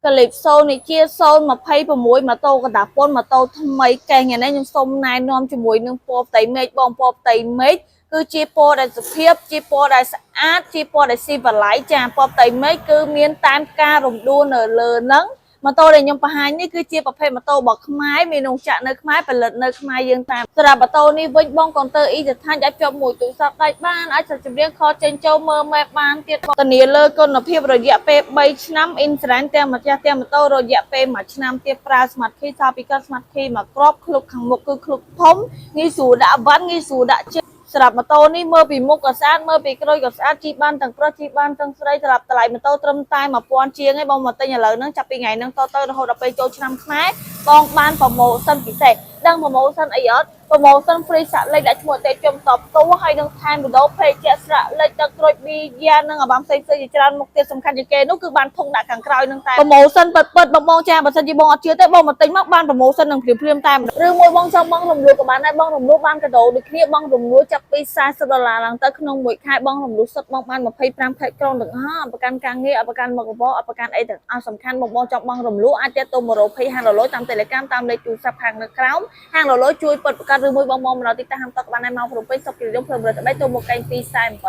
Calypso នេះជា026ម៉ូតូកណ្ដាពុនម៉ូតូថ្មីកេះថ្ងៃនេះខ្ញុំសូមណែនាំជាមួយនឹងពណ៌ផ្ទៃមេឃបងពណ៌ផ្ទៃមេឃគឺជាពណ៌ដែលសុភាពជាពណ៌ដែលស្អាតជាពណ៌ដែលស៊ីវឡៃចាពណ៌ផ្ទៃមេឃគឺមានតាមការរំដួលនៅលើហ្នឹងម៉ូតូដែលខ្ញុំបង្ហាញនេះគឺជាប្រភេទម៉ូតូរបស់ខ្មែរមានរោងចក្រនៅខ្មែរផលិតនៅខ្មែរយើងតាមសម្រាប់ម៉ូតូនេះវិញបងកុងទ័រអ៊ីស្ថានអាចភ្ជាប់មួយទូរស័ព្ទដៃបានអាចស្ចម្រៀងខចេញចូលមើល map បានទៀតធានាលើគុណភាពរយៈពេល3ឆ្នាំ insurance ទាំងម្ចាស់ទាំងម៉ូតូរយៈពេល1ឆ្នាំទៀតប្រើ smart key សល់ពីកា smart key មកគ្រាប់ឃ្លុកខាងមុខគឺឃ្លុកធំងាយស្រួលដាក់វ៉ាន់ងាយស្រួលដាក់ជិះសម្រាប់ម៉ូតូនេះមើលពីមុខក៏ស្អាតមើលពីក្រោយក៏ស្អាតជិះបានទាំងប្រុសជិះបានទាំងស្រីសម្រាប់តម្លៃម៉ូតូត្រឹមតែ1000ជាងឯងបងមកទិញឥឡូវហ្នឹងចាប់ពីថ្ងៃហ្នឹងតទៅរហូតដល់ពេលចូលឆ្នាំខ្មែរបងបាន promotion ពិសេសដឹង promotion អីអត់ promotion free សាក់លេខដាក់ឈ្មោះអតិថិជនតបតួហើយនឹងថែមវីដេអូភេជ្ជៈស្រាក់លេខទឹកក្រូចប៊ីយ៉ានិងអាបាំផ្សេងៗជាច្រើនមុខទៀតសំខាន់ជាងគេនោះគឺបានធុងដាក់ខាងក្រោយនឹងតែ promotion ពិតពិតបងបងចាបើសិនជាបងអត់ជឿទេបងមកទិញមកបាន promotion នឹងភ្លាមភ្លាមតែឬមួយបងចង់បងរំលោះក៏បានដែរបងរំលោះបានកាដូដូចគ្នាបងរំលោះចាប់ពី40ដុល្លារឡើងទៅក្នុងមួយខែបងរំលោះសុទ្ធបងបាន25ខែក្រុងទាំងអស់អត់ប្រកាន់ការងារអត់ប្រកាន់មុខរបរអត់ប្រកាន់អីទាំងអស់សំខាន់បងបងចង់បងរំលោះអាចទាក់ទង120ហាងរលួយតាម Telegram តាមលេខទូរស័ព្ទខាងនៅក្រោមហាងរលួយជួយពិតប្រកបឬមួយបងបងមកដល់ទីតាំងហាងតក៏បានដែរមកភ្នំពេញសុខគិរីរំភ្លើង103ទូមកកែង248។